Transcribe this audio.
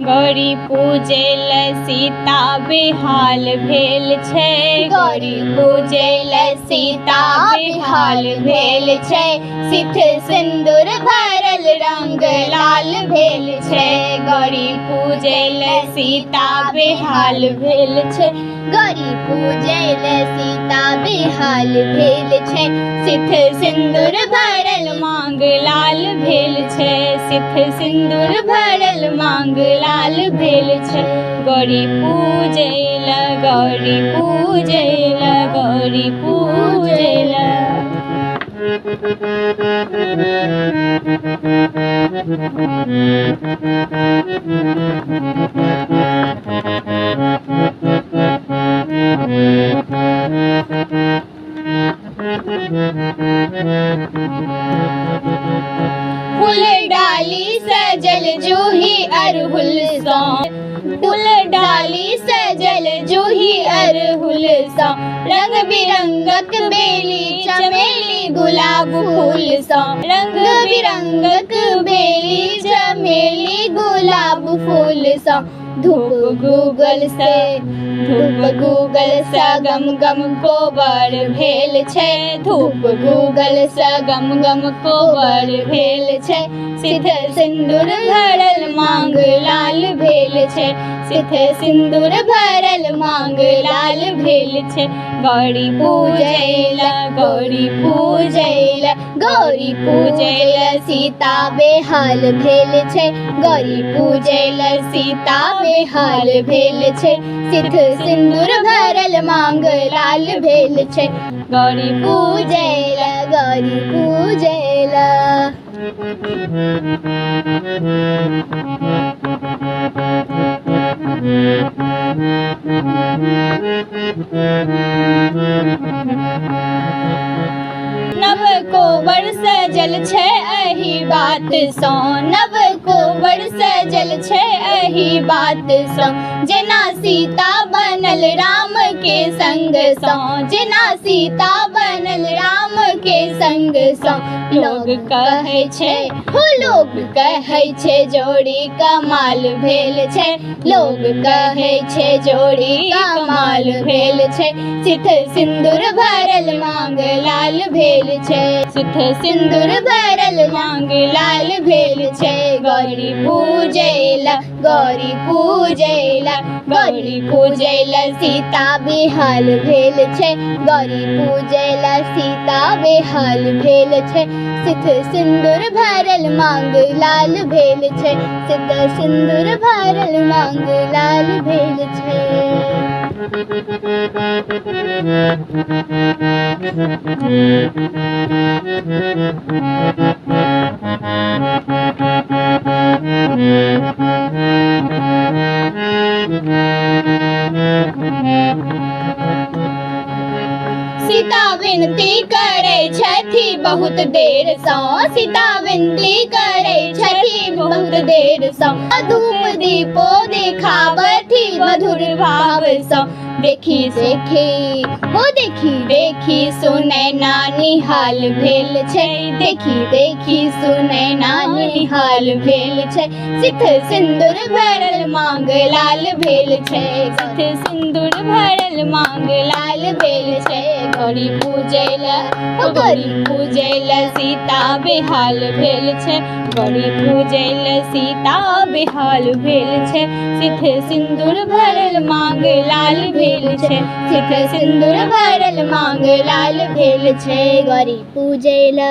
गौरी पूजै लए सीता बेहाल भेल छै। गौरी पूजै लए सीता बेहाल भेल छै। सिथ सिन्दूर भरल रंग लाल भेल छै। गौरी पूजै लए सीता बेहाल भेल छै। गौरी पूजै लए सीता बेहाल भेल छै। सिथ सिन्दूर भरल मांग लाल भेल छै। सिथ सिन्दूर भरल मांग लाल भेल छै। गौरी पूजै लए, गौरी पूजै लए, गौरी पूजै लए। फूल डाली सजल जूही अरहुल सँ। फूल डाली सजल जूही अरहुल सँ। रंग बिरंगक बेली चमेली गुलाब फूल सँ। रंग बिरंगक बेली चमेली गुलाब फूल सँ। धूप गूगल से, धूप गूगल सँ गम गम कोबर भेल छै। धूप गूगल सँ गम गम कोबर भेल छै। सिथ सिन्दूर भरल मांग लाल भेल छै। सिथ सिन्दूर भरल मांग लाल भेल छै। गौरी पूजै लए, गौरी पूजै लए, गौरी पूजै लए सीता बेहाल भेल छै। गौरी पूजै लए सीता बेहाल भेल छै। सिथ सिन्दूर भरल मांग लाल भेल छै। गौरी पूजै लए, गौरी पूजै लए। नव कोबर सजल छै एहि बात सँ। नव कोबर सजल छै एहि बात सँ। जेना सीता बनल राम के संग सँ। जेना सीता बनल राम के संग सँ। लोग कहै छै, हो लोग कहै छै जोड़ी कमाल भेल छै। लोग कहै छै जोड़ी कमाल भेल छै। सिथ सिन्दूर भरल मांग लाल भेल छै। सिथ सिन्दूर भरल मांग लाल भेल छै। गौरी पूजै लए, गौरी पूजै लए, गौरी पूजै लए सीता बेहाल भेल छै। गौरी पूजै लए सीता बेहाल भेल छै। सिथ सिन्दूर भरल मांग लाल भेल छै। सिथ सिन्दूर भरल मांग लाल भेल छै। सीता विनती करै छथि बहुत देर सँ। सीता विनती करै छथि बहुत देर सँ। धूप दीपो देखाबथि मधुर भाव सँ। देखी देखी, हो देखी देखी सुनैना निहाल भेल छै। देखी देखी सुनैना निहाल भेल छै। सिथ सिन्दूर भरल मांग लाल भेल छै। सिथ सिन्दूर भरल मांग लाल भेल छै। गौरी पूजै लए, ओ गौरी पूजै लए सीता बेहाल भेल छै। गौरी पूजै लए सीता बेहाल भेल छै। सिथ सिन्दूर भरल मांग लाल भेल छै। सिथ सिन्दूर भरल मांग लाल भेल छै। गौरी पूजै लए।